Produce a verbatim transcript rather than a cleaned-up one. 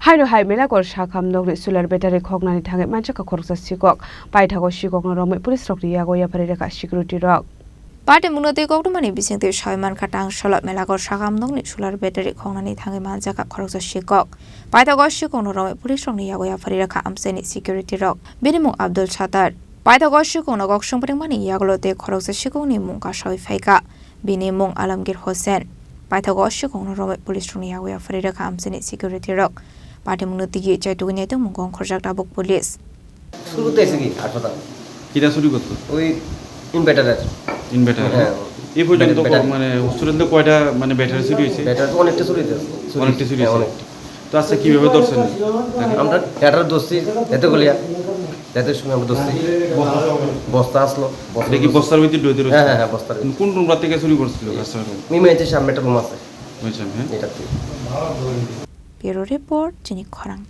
Haino hai Melakor sakham nokni solar battery khoknani thangwi manjakha khoroksa sikok. Paithago sikokno romwi police rokni yago yapharwi rwkha security rok. Patimungno tei koktwmani bisingtwi sawi mankha tang solo Melakor sakham nokni solar battery khoknani thangwi manjakha khoroksa sikok. Paithago sikokno romwi police rokni yago yapharwi rwkha amchaini security rok. Bini mung Abdul Sattar. Paithago sikokno kok songpringmani yagulo tei khoroksa sikokni mung kasawi phaikha. Bini mung Alamgir Hossain. Paithago sikokno romwi police rokni yago yapharwi rwkha amchaini security rok. Patimungno tigi chai tugui nai tongmung gong khorjak tabuk police. শুরুতে এসে কি হাসপাতাল? কিটা চুরি করতো? ওই ইনভার্টারের। ইনভার্টার, হ্যাঁ। হ্যাঁ। এই পর্যন্ত ব্যাটারি, ক-, ব্যাটারি। মানে, স্টুডেন্টদের কয়টা, মানে, ব্যাটারি চুরি হয়েছে? ব্যাটারি তো অনেকটা চুরি হয়েছে। চুরি অনেকটা চুরি হয়েছে। হ্যাঁ, অনেকটা। তো আজকে কিভাবে ধরছেন? আমরা ব্যাটারি ধরছি, এতে গলিয়া। এতে সময় আমরা ধরছি। বস্তা? বস্তা আসলো, বস্তা এটা কি ধরছি। বস্তার ভিতরে ঢুকে রয়েছে? হ্যাঁ, হ্যাঁ, হ্যাঁ, বস্তার ভিতরে। কোন রুম রাত থেকে চুরি করছিল কাস্টমার? মিমে এসে সামনে একটা রুম আছে। বুঝলাম, হ্যাঁ। এটাতে। Bureau report, Chini Khorang.